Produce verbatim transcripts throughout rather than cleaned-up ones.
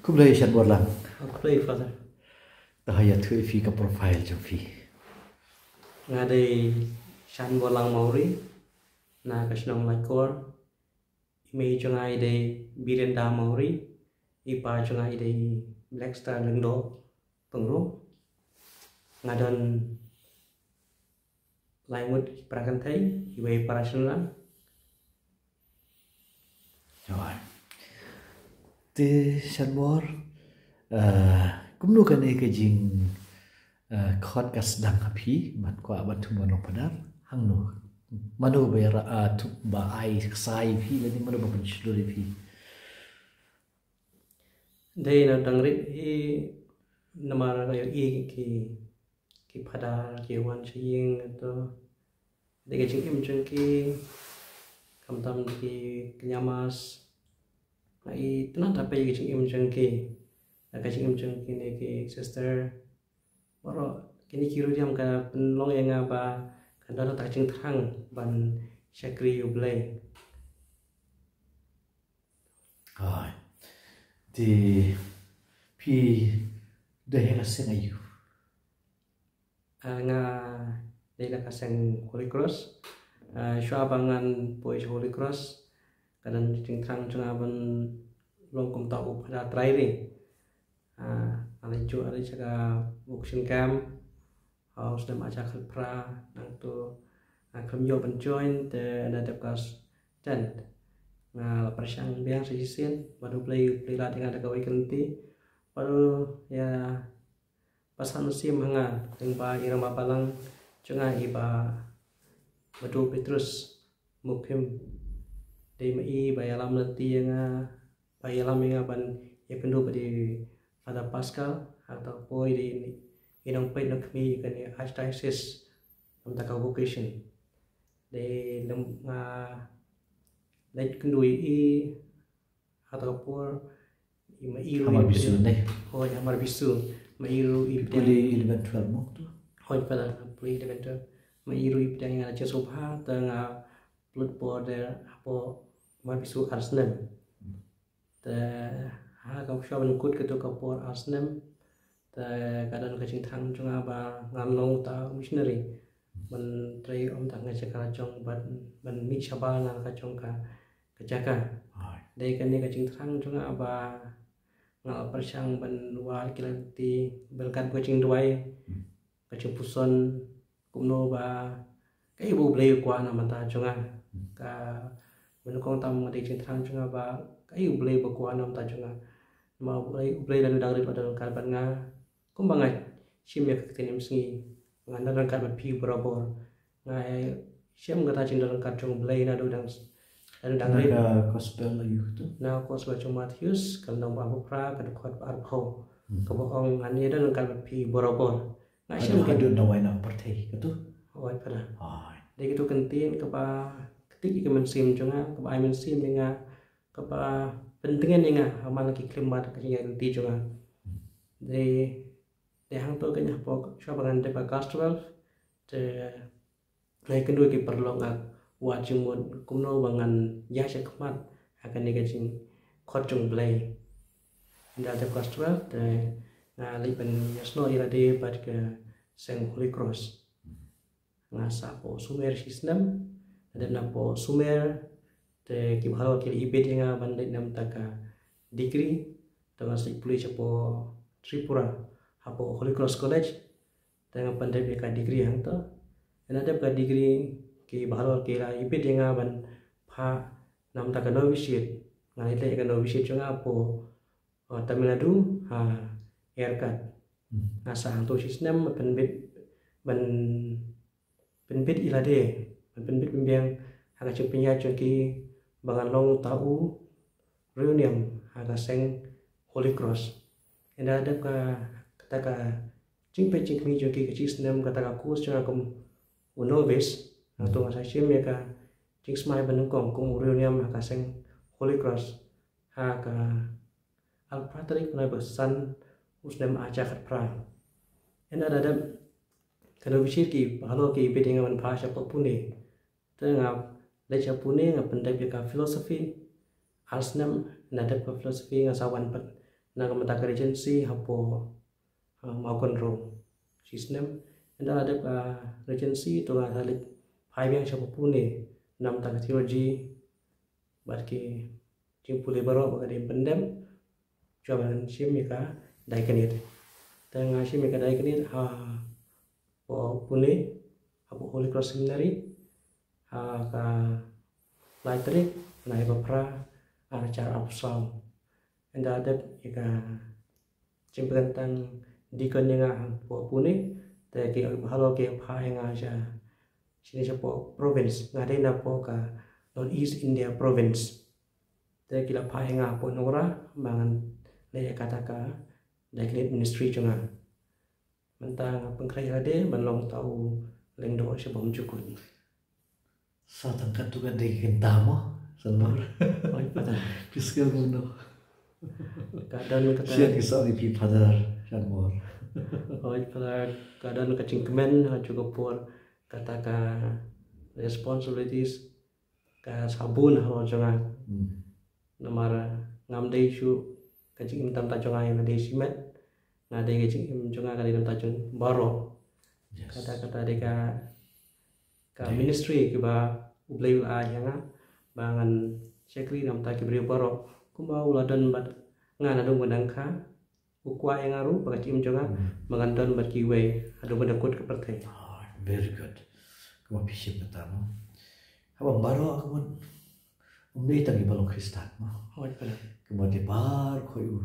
Khublei Shanborlang. Khublei Father. Te ha ïathuh ïa phi ka profile jong phi. Nga dei Shanborlang Mawrie na ka shnong Laitkor. I mei jong nga i dei Birinda Mawrie, i pa jong nga i dei Blackstar Lyngdoh Pyngrope. Nga don lai ngut ki para kynthei, iwei para shynrang. Jawai. Te Shanbor, eh, kumno kane ka jing, eh, khot ka sdang ha phi, ban kwah ban thung ban long phadar, hangno? Mano ba ïa ra, ah, thung ba ai ksai phi, lane mano ba pynshlur ïa phi? Dei na dang rit i namar nga ïohi ki ki phadar ki wan sha ïing to. Dei ka jingim jong ki khamtam ki kynja mass. Nga i tnat ha phi ka jingim jong ki. Na ka jingim jong ki ne ki sister. Baroh kine ki ruh jam ka pynlong ïa nga ba kan don ta jingthrang ban shakri U Blei. Ai. Te phi dei ha ka seng aïu? Ah, nga dei na ka seng Holy Cross. Ah, shuwa ba ngan poi sha Holy Cross ka don jingthrang jong nga ban long kum ta u phadar trai ri. Ah, nga la ju ari sha ka vocation camp. Ha u snem ar hajar khatphra nangto nga khlem ïoh ban join te nga dep ka stand. Nga la pyrshang biang sa shisien bad U Blei u plie lad ïa nga da kawei ka lynti. Bad u ïa pasan sim ha nga lyngba i rangbah balang jong nga i Bah Madu Petrus Mukhim. Dei ma i ba ïalam lynti ïa nga, ba ïalam ïa nga ban ïakynduh bad i Father Pascal, ha kata ka por i dei i nongpeit nongkhmih ïa kane archdiocese, na bynta ka vocation. Dei lem nga leit kynduh ïa i ha kata ka por, i ma i ruh i Hamar Bisu, ne? Hooid, Hamar Bisu. Ma i ruh i pdiang. Pule eleven twelve mo to? Hooid, Father, pule eleven twelve. Ma i ruh i pdiang ïa nga da jingsngewbha, te nga pynlut por de hapoh Hamar Bisu ar snem. Te ha ka shuwa ban kut kato ka por ar snem, te ka don ka jingthrang jong nga ba ngan long ta missionary. Ban trei ym tang ha ka jaka la jong, ban, ban mih shabar na ka jong ka, ka jaka. Dei kane ka jingthrang jong nga ba nga la pyrshang ban wad ki lynti, ban kat ka jingduwai, ka jingpuson, kumno ba kaei ba U Blei u kwah na bynta jong nga. Ka, ban kong tam nga dei jingthrang jong nga ba kaei U Blei ba kwah na bynta jong nga. Namar U Blei, U Blei lano dang rit u don ryngkat bad nga. Kumba nga shim ïa ka ktien mynsngi, ngan don ryngkat bad phi barabor. Nga shem kata jingdon ryngkat jong U Blei naduh dang, naduh dang rit. Na ka gospel aïu to? Na ka gospel jong Mathaios, ka lynnong ba arphew phra, ka dkhot ba arphew. Kaba ong ngan ïa don ryngkat bad phi barabor. Nga shem ka. Haduh na wai na pyrthei kato? Hooid, Father. Hooid. Dei kato ka ktien kaba ktieh ïa ka mynsiem jong nga, kaba ai mynsiem ïa nga, kaba pyntngen ïa nga ha man la ki khyllipmat ka jingïaid lynti jong nga. Dei, dei hangto ka, ïa hapoh shuwa ba ngan dep ka class twelve, te nga ïakynduh ïa ki paralok, nga wad jingmut kumno ba ngan ïaid shakhmat ha kane ka jingkhot jong U Blei. Ynda dep class twelve te nga leit ban ïasnoh ïa lade bad ka seng Holy Cross. Nga sah hapoh Sumer shisnem, nga dep na hapoh Sumer, te ki bahalor ki la ibit ïa nga ban leit na bynta ka degree, te nga sa leit pule shapoh Tripura, hapoh Holy Cross College, te nga pyndep ïa ka degree hangto. Ynda dep ka degree ki bahalor ki la ibit ïa nga ban phah na bynta ka novitiate, nga leit leh ïa ka novitiate jong nga hapoh, uh, Tamil Nadu, ha Yercaud. Nga sah hangto shisnem ban pynbit, ban pynbit ïa lade, ban pynbit pynbiang ha ka jingpynïaid jong ki ba ngan long ta u riewniam ha ka seng Holy Cross. Ynda dep ka, kata ka jingpeit jingkhmih jong ki, ka shisnem kata ka course jong nga kum u novice, hangto nga sa shim ïa ka jingsmai ba nyngkong kum u riewniam ha ka seng Holy Cross ha ka arphew phra tarik u bnai ba san u snem ar hajar khatphra. Ynda la dep ka novitiate ki bahalor ki ibit ïa nga ban phah shapoh Pune. Te nga leit sha Pune nga pyndep ïa ka philosophy ar snem, ynda dep ka philosophy nga sa wan pat na ka mynta ka regency hapoh, ah, Mawkynrew. Shisnem, ynda la dep, ah, regency to nga sa leit phai biang sha Pune na ka mynta ka theology bad ki jingpule baroh ba ka dei pyndem, shuwa ban shim ïa ka diaconate. Te nga shim ïa ka diaconate hapoh Pune, hapoh Holy Cross Seminary, ha ka lai tarik bnai ba phra, ar hajar arphew saw. Ynda dep ïa ka jingpynkyntang deacon ïa nga hapoh Pune, te ki halor ki phah ïa nga sha shane shapoh province, nga dei napoh ka North East India province. Te ki la phah ïa nga hapoh Nongrah ba ngan leh ïa kata ka diaconate ministry jong nga. Mynta nga pynkhreh ïa lade ban long uta u lyngdoh sha bymjukut. Sa tang katto katne ki kynta mo, Salmor. Hooid, Father. Phi sngew kumno? Ka don kata. Shen ki song ïa phi Father Salmor. Hooid, Father, ka don ka jingkmen ha kajuh ka por, kata ka responsibilities ka sa bun halor jong nga. Hmm. Namar ngam dei shuh ka jingim tam ta jong nga ïa nga dei shimet. Nga dei ka jingim jong nga ka dei tam ta jong baroh. Yes. Kata kata dei ka, ka Dei. ministry kiba U Blei u la ai ïa nga ba ngan shakri na ka bynta ki briew baroh. Kumba u la don bad nga naduh ba nga dang kha, u kwah ïa nga ruh ba ka jingim jong nga Hmm. ba ngan don bad kiwei haduh ba ngan kut ka pyrthei. Ah, very good. Kumba phi shim kata mo. Haba baroh kumba um dei tang kiba long Khristan mo. Hooid, Father. Kumba dei baroh khoit u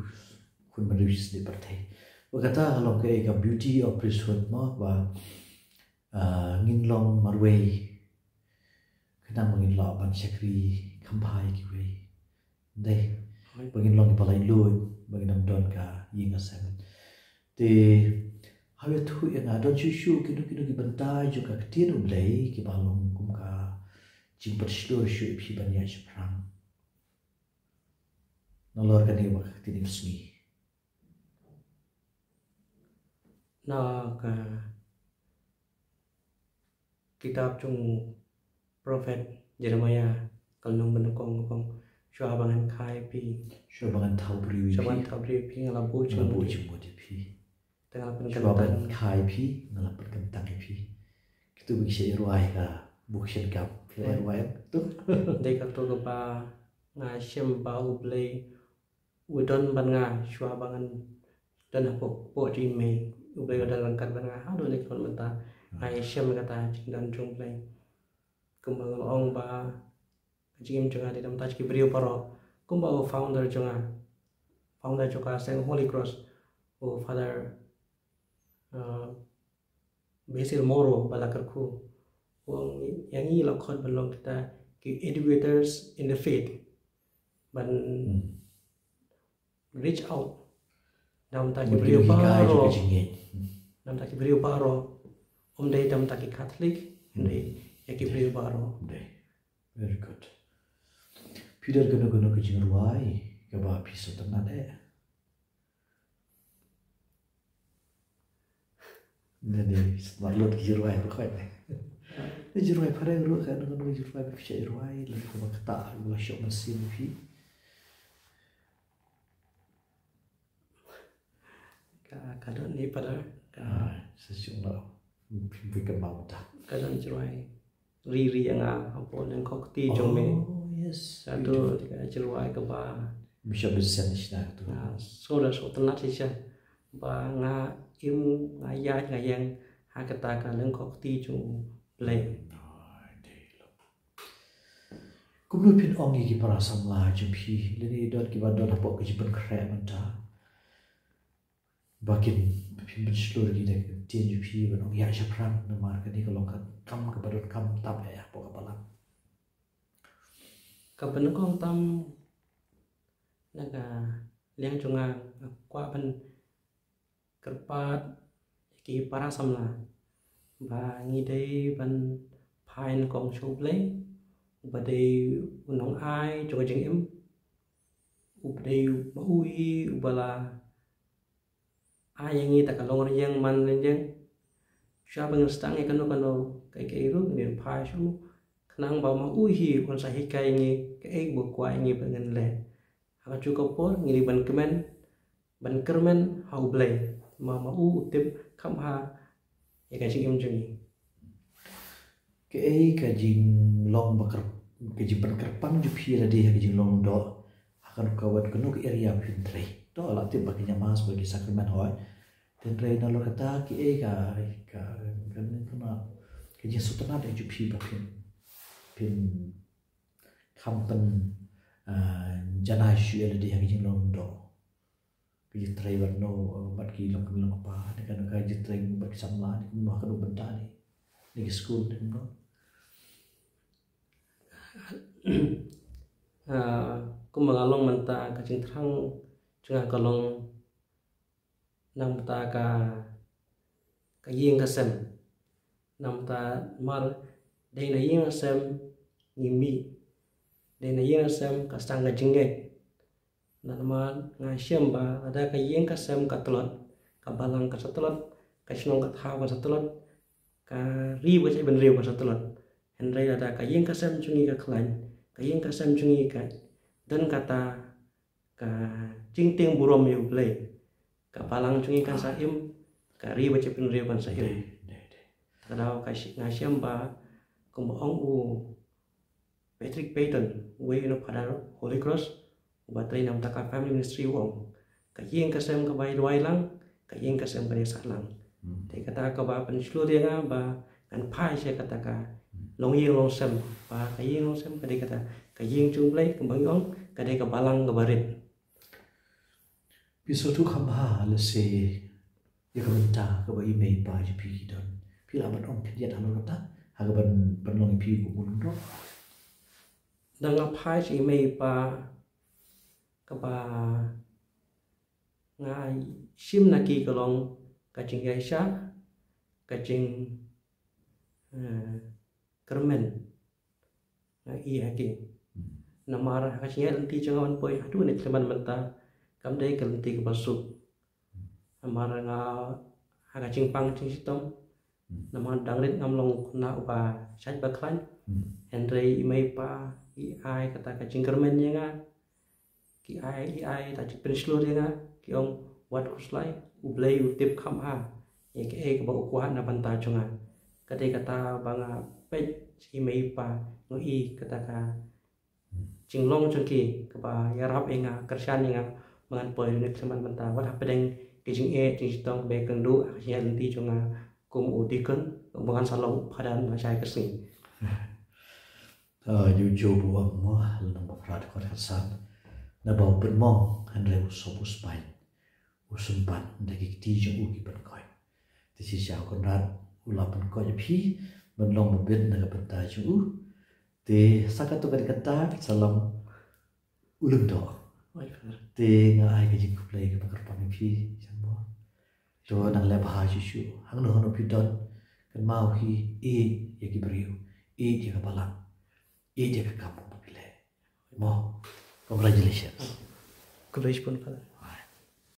khun bynriew shisnei pyrthei. Ba kata ka long ka, ka beauty of priesthood mo, ba, ah, ngin long marwei. Khnang ba ngin lah ban shakri kham bha ïa kiwei. Dei. Hooid. Ba ngin long kiba laitluid, ba ngin ym don ka ïing ka sem. Te ha ïathuh ïa nga, don shuh shuh kino kino ki bynta jong ka ktien U Blei kiba long kum ka jingpynshlur shuh ïa phi ban ïaid shaphrang. Nalor kane ba ka ktien ïa ka sngi. Na ka kitab jong u prophet Jeremiah ka lynnong ba nyngkong ka ong, shuwa ba ngan kha ïa phi, shuwa ba ngan thaw briew ïa phi, shuwa ba ngan thaw briew ïa phi, nga la buh jingmut ïa phi. Te nga la pynkyntang. Shuwa ba ngan kha ïa phi, nga la pynkyntang ïa phi. Kito ba ki shah ïa rwai ka buk shen kam. Ki la ïa rwai to. Dei kato kaba nga shem ba U Blei u don bad nga shuwa ba ngan don hapoh, poh jingmei. U Blei u don ryngkat bad nga haduh ne ka mynta. Nga ïashem kata jingdon jong U Blei. Kumba nga la ong ba ka jingim jong nga dei tam ta ki briew baroh. Kumba u founder jong nga, founder jong ka seng Holy Cross, u Father, uh, Basil Moro ba la kyrkhu. U ong ïa ngi la khot ban long kita ki educators in the faith. Ban Hmm. reach out. Na ka bynta ki Mut briew ki hikai jong baroh. Ka jingngeit. Hmm. Na ka bynta ki briew baroh. Um dei tam ta ki Catholic, Hmm. dei ïa ki Dei. briew baroh. Dei. Very good. Phi don kano kano ka jingrwai kaba phi sngewtynnat eh? Nga dei sngewtynnat lut ki jingrwai ba khot. Ki jingrwai phareng ruh, kano kano ki jingrwai ba phi shah rwai, lane kaba kata ba la shoh mynsiem ïa phi. Ka, ka don ne Father, ka Ah, sa shu nga. Phi, phi ka mau ta. Ka don jingrwai. Ri ri ïa nga hapoh lyngkhot kti jong me. Oh, yes. Kato ka jingrwai kaba. Bishop Vincent Ishna tu. Ah, so da so tynat shisha. Ba nga im nga ïaid nga ïeng ha kata ka lyngkhot kti jong U Blei. Ai, dei lo. Kumno phin ong ïa ki para samla jong phi, lane don kiba don hapoh ka jingpynkhreh mynta. Ba kin, ba phin pynshlur ïa ki da ka ktien jong phi ban ong ïa shaphrang namar kane ka long ka kam kaba donkam tam eh hapoh ka balang. Kaba nyngkong tam na ka liang jong nga, nga kwah ban kyrpad ïa ki para samla ba ngi dei ban phai nyngkong sha U Blei uba dei u nongai jong ka jingim, uba dei ma u hi uba la ai ïa ngi ta ka longrynïeng manrynïeng. Shuwa ba ngin sdang ïa kano kano kaei kaei ruh ngin phai sha u khnang ba ma u hi un sa hikai ïa ngi kaei ba u kwah ïa ngi ba ngin leh. Ha kajuh ka por ngi dei ban kmen ban kyrmen ha U Blei, ma ma u u tip kham bha ïa ka jingim jong ngi. Kaei ka jinglong ba kyrp-, ka jingpynkyrpang jong phi lade ha ka jinglong doh ha kano ka wat kano ka area phin trei. To la tip ba ki niam mass ba ki sakramen hoi. Hynrei nalor kata kaei ka, ka, ka, ka, ka jingsngewtynnat jong phi ba phin, phin kham pyn, ah, janai shuh ïa lade ha ka jinglong doh. Ka jingtrei bad no, bad ki long kmie long kpa, ne ka, ka jingtrei bad ki samla, ne kumno, ha kano ka bynta ne, ne ki skul, ne kumno. Ah, kumba nga long mynta, ka jingthrang jong nga ka long namar ka, ka ïing ka sem. Namar mar dei na ïing ka sem ngi mih. Dei na ïing ka sem ka sdang ka jingngeit. Namar nga shem ba lada ka ïing ka sem ka tlot, ka balang ka sa tlot, ka shnong ka thaw ka sa tlot, ka ri bad ka jaitbynriew ka sa tlot. Hynrei lada ka ïing ka sem jong ngi ka khlaiñ, ka ïing ka sem jong ngi ka don kata ka jingtieng burom ïa U Blei, ka balang jong ngi kan sa im, ka ri bad ka jaitbynriew kan sa im. Dei, dei, dei. Ka daw ka shi-, nga shem ba kumba ong u Patrick Peyton, uwei u Father Holy Cross, uba trei na bynta ka family ministry u ong, ka ïing ka sem kaba ïa duwai lang, ka ïing ka sem ka dei sah lang. Hmm. Te kata kaba pynshlur ïa nga ba ngan phai sha kata ka Hmm. longïing longsem, ba ka ïing longsem ka dei kata ka ïing jong U Blei, kumba ngi ong, ka dei ka balang kaba rit. Phi sngewthuh kham bha lehse ïa ka bynta kaba i mei i pa jong phi ki don. Phi lah ban ong khyndiat halor kata ha kaban pynlong ïa phi kum u lyngdoh. Da nga phai sha i mei i pa, kaba nga shim na ki ka long ka jingïaishah, ka jing, eh, kyrmen. Nga ïohi ha ki. Hmm. Namar ha ka jingïaid lynti jong nga ban poi haduh ne khlem mynta kam dei ka lynti kaba suk. Hmm. Namar nga ha ka jingpang jingshitom. Hmm. Namar dang rit ngam long khynnah uba shait ba khlaiñ. Hmm. Hynrei i mei i pa i ai kata ka jingkyrmen ïa nga. Ki ai, i ai ta jingpynshlur ïa nga, ki ong wat khuslai, U Blei u tip kham bha ïa kaei kaba u kwah na bynta jong nga. Ka dei kata ba nga peit sha i mei i pa, nga i kata ka jinglong jong ki kaba ïarap ïa nga, kyrshan ïa nga ba ngan poi ïa une u khyllipmat mynta wat hapdeng ki jingeh jingshitom ba ïakynduh ha ka jingïaid lynti jong nga kum u deacon, ba ngan sa long u phadar na shai ka sngi. Ah, ju ju bu am mo, lynnong ba phra dkhot khatsan. Naba u pynmong hynrei u sop u spaiñ, u sympat da ki kti jong u ki pynkoit. Te shisha u Kynrad u la pynkoit ïa phi ban long ba bit na ka bynta jong u. Te sa katto katne kynta sa long u lyngdoh. Te nga ai ka jingkhublei kaba kyrpang ïa phi, Jan Bor. To nang leh bha shuh shuh. Hangno hangno phi don, kynmaw hi, ïeit ïa ki briew, ïeit ïa ka balang, ïeit ïa ka kam kaba phi leh. Mo, congratulations. Khublei shibun, Father.